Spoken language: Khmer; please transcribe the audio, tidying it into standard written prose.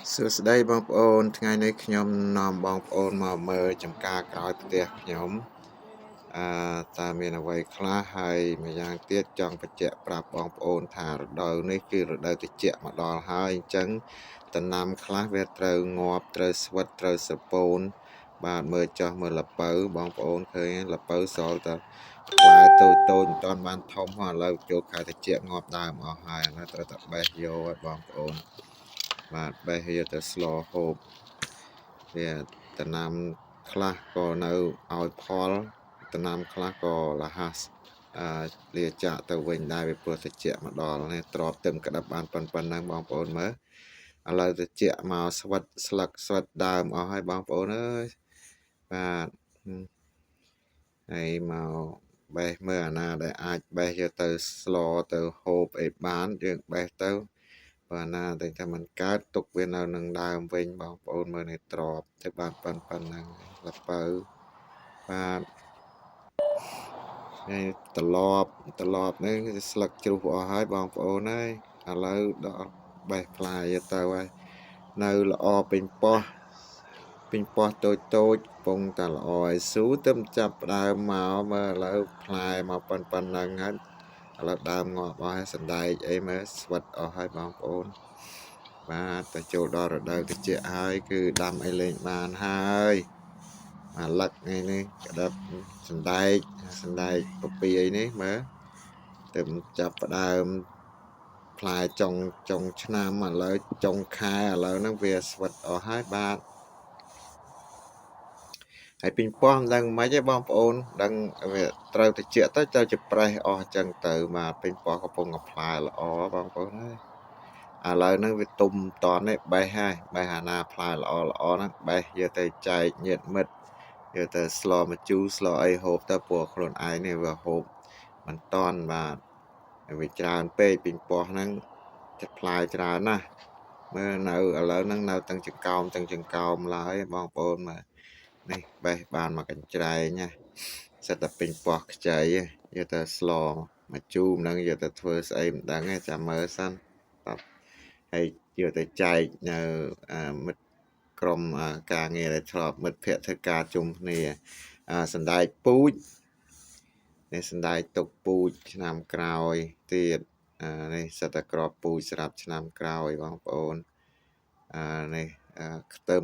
សួស្តីបងប្អូនថ្ងៃនេះខ្ញុំនាំបងប្អូនមកមើលចំការក្រោយផ្ទះខ្ញុំអឺតើមានអ្វីខ្លះហើយម្យ៉ាងទៀតចង់បញ្ជាក់ប្រាប់បងប្អូនថារដូវនេះគឺរដូវត្រជាក់មកដល់ហើយអញ្ចឹងដំណាំខ្លះវាត្រូវងាប់ត្រូវស្វិតត្រូវស្រពោនបាទមើលចោះមើលល្ពៅបងប្អូនឃើញល្ពៅសល់តែផ្លែតូចតូចមិនទាន់បានធំផងឥឡូវចូលខែត្រជាក់ងាប់ដើមអស់ហើយឥឡូវត្រូវតែបេះយកឲ្យបងប្អូនបាទបេះយកទៅស្លហូបវាដំណាំខ្លះក៏នៅឲ្យផលដំណាំខ្លះក៏លះអឺលាចាក់ទៅវិញដែរវាព្រោះត្រជាក់មកដល់នេះទ្របទឹមក្តាប់បានប៉ុណ្ណឹងបងប្អូនមើលឥឡូវត្រជាក់មកស្វិតស្លឹកស្វិតដើមអស់ហើយបងប្អូនអើយបាទហើយមកបេះមើលអាណាដែលអាចបេះយកទៅស្លទៅហូបអីបានយើងបេះទៅបើណាតែថាมันកើតទុកវានៅនឹងដើមវិញបងប្អូនមើលនេះទ្របទៅបានប៉ុណ្ណឹងល្ពៅបាទហើយត្រឡប់ត្រឡប់នេះស្លឹកជ្រុះអស់ហើយបងប្អូនអើយឥឡូវដល់បេះផ្លែទៅហើយនៅល្អពេញពោះពេញពោះតូចតូចពងតែល្អឲ្យស៊ូទៅចាប់ដើមមកមើលឥឡូវផ្លែមកប៉ុណ្ណឹងហើយឥឡូវដើមងាប់អស់ហើយសណ្ដែកអីមើលស្វិតអស់ហើយបងប្អូនបាទតែចូលដល់រដូវត្រជាក់ហើយគឺដាំអីលេងបានហើយអាលឹកថ្ងៃនេះក្តាប់សណ្ដែកសណ្ដែកពពាយនេះមើលទៅចាប់ផ្ដើមផ្លែចុងចុងឆ្នាំឥឡូវចុងខែឥឡូវហ្នឹងវាស្វិតអស់ហើយបាទហើយពីពោះមិនដឹងមិនទេបងប្អូនដឹងវាត្រូវតិចទៅទៅជាប្រេះអស់អញ្ចឹងទៅបាទពេញពោះកំពុងតែផ្លែល្អបងប្អូនហើយឥឡូវហ្នឹងវាទុំតននេះបេះហើយបេះអាណាផ្លែល្អល្អហ្នឹងបេះយកទៅចែកញាតិមិត្តយកទៅស្លម្ជូរស្លអីហូបទៅព្រោះខ្លួនឯងនេះវាហូបមិនតន់បាទវាច្រើនពេកពីពោះហ្នឹងចិត្តផ្លែច្រើនណាស់មើលនៅឥឡូវហ្នឹងនៅទាំងចង្កោមទាំងចង្កោមឡើយបងប្អូនមើលនេះបេះបានមកកញ្ច្រែងណាសិតតែពេញពោះខ្ចីយកទៅស្លមកជូរមិនដឹងយកទៅធ្វើស្អីមិនដឹងទេចាំមើលសិនបាទហើយយកទៅចែកនៅមិត្តក្រុមការងារដែលធ្លាប់មិត្តភ័ក្តិធ្វើការជុំគ្នាសណ្ដែកពូជនេះសណ្ដែកទុកពូជឆ្នាំក្រោយទៀតនេះសិតតែក្របពូជសម្រាប់ឆ្នាំក្រោយបងប្អូននេះខ្ទឹម